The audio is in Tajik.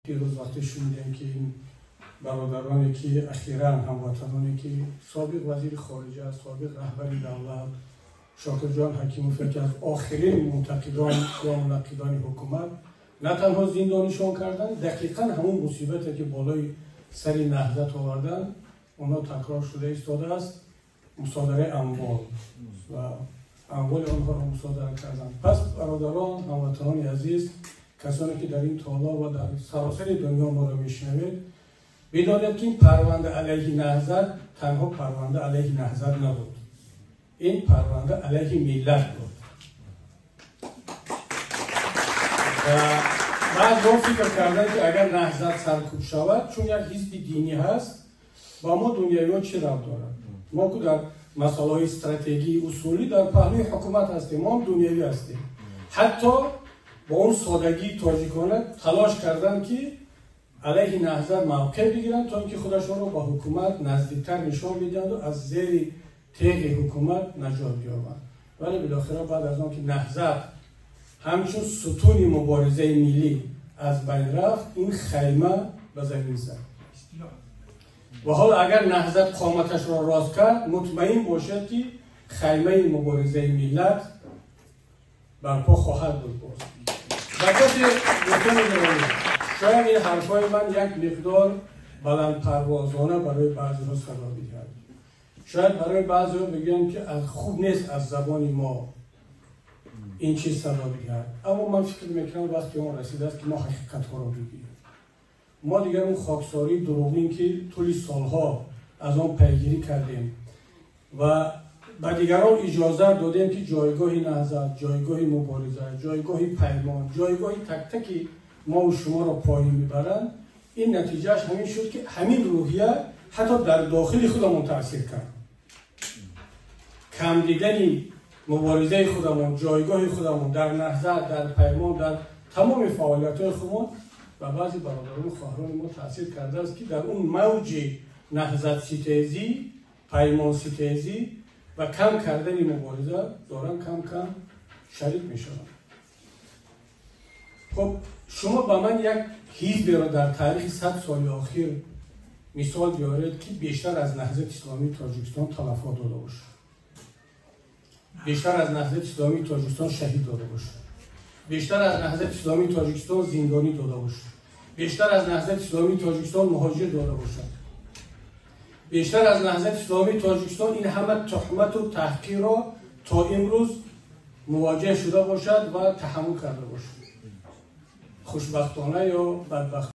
Дирӯз вақте шунидем, ки ин бародароне, ки ахиран ҳамватаноне, ки собиқ вазири хориҷа, собиқ раҳбари давлат Шокирҷон Ҳакимов, яке аз охирин мунтақидон ё мунаққидони ҳукумат, на танҳо зиндонишон карданд, дақиқан ҳамон мусибате, ки болои сари Наҳзат оварданд, онҳо такрор шуда истодааст. Мусодараи амвол ва амволи онҳоро мусодара карданд. Пас, бародарон, ҳамватанони азиз, касоне ки дар ин толор ва дар саросари дунё моро мешунавед, бидонед, ки ин парванда алайҳи Наҳзат танҳо парванда алайҳи Наҳзат набуд, ин парванда алайҳи миллат буд. Ва баъзеҳо фикр карданд, ки агар Наҳзат саркӯб шавад, чун як ҳизби динӣ ҳаст, ба мо дунявиҳо чӣ рабт дорад? Мо ку дар масъалаҳои стратегии усулӣ дар паҳлӯи ҳукумат ҳастем, мо ҳам дунявӣ ҳастем. Ҳатто бо он содагии тоҷикона талош карданд, ки алайҳи Наҳзат мавқеъ бигиранд, то ин ки худашонро ба ҳукумат наздиктар нишон бидиҳанду аз зери теғи ҳукумат наҷот биёбанд. Вале билохира, баъд аз он ки Наҳзат ҳамчун сутуни муборизаи миллӣ аз байн рафт, ин хайма ба замин зад. Ва ҳоло агар Наҳзат қоматашро рост кард, мутмаин бошад, ки хаймаи муборизаи миллат барпо хоҳад буд боз. Ба касе гуфта медонам, шояд ин ҳарфҳои ман як миқдор баландпарвозона барои баъзеҳо садо бидиҳад, шояд барои баъзеҳо бигӯям, ки хуб нест аз забони мо ин чиз садо бидиҳад, аммо ман фикр мекунам, вақти он расидааст, ки мо ҳақиқатҳоро бигӯем. Мо дигар он хоксории дурӯғин, ки тӯли солҳо аз он пайгирӣ кардем ва ба дигарон иҷозат додем, ки ҷойгоҳи Наҳзат, ҷойгоҳи мубориза, ҷойгоҳи Паймон, ҷойгоҳи тактаки мову шуморо поин мебаранд, ин натиҷааш ҳамин шуд, ки ҳамин рӯҳия ҳатто дар дохили худамон таъсир кард. Кам дидани муборизаи худамон, ҷойгоҳи худамон дар Наҳзат, дар Паймон, дар тамоми фаъолиятҳои худамон ба баъзе бародарону хоҳарони мо таъсир кардааст, ки дар он мавҷи наҳзатситезӣ, паймонситезӣ ва кам кардани мубориза доранд, кам кам шарик мешаванд. Хуб, шумо ба ман як ҳизберо дар таърихи 100 соли охир мисол биёред, ки бештар аз Наҳзати Исломии Тоҷикистон талафот дода бошад, бештар аз Наҳзати Исломии Тоҷикистон шаҳид дода бошад, бештар аз Наҳзати Исломии Тоҷикистон зиндонӣ дода бошад, бештар аз Наҳзати Исломии Тоҷикистон муҳоҷир дода бошад, бештар аз Наҳзати Исломии Тоҷикистон ин ҳама туҳмату таҳқирро то имрӯз мувоҷеҳ шуда бошад ва таҳаммул карда бошад. Хушбахтона ё бадбахтона.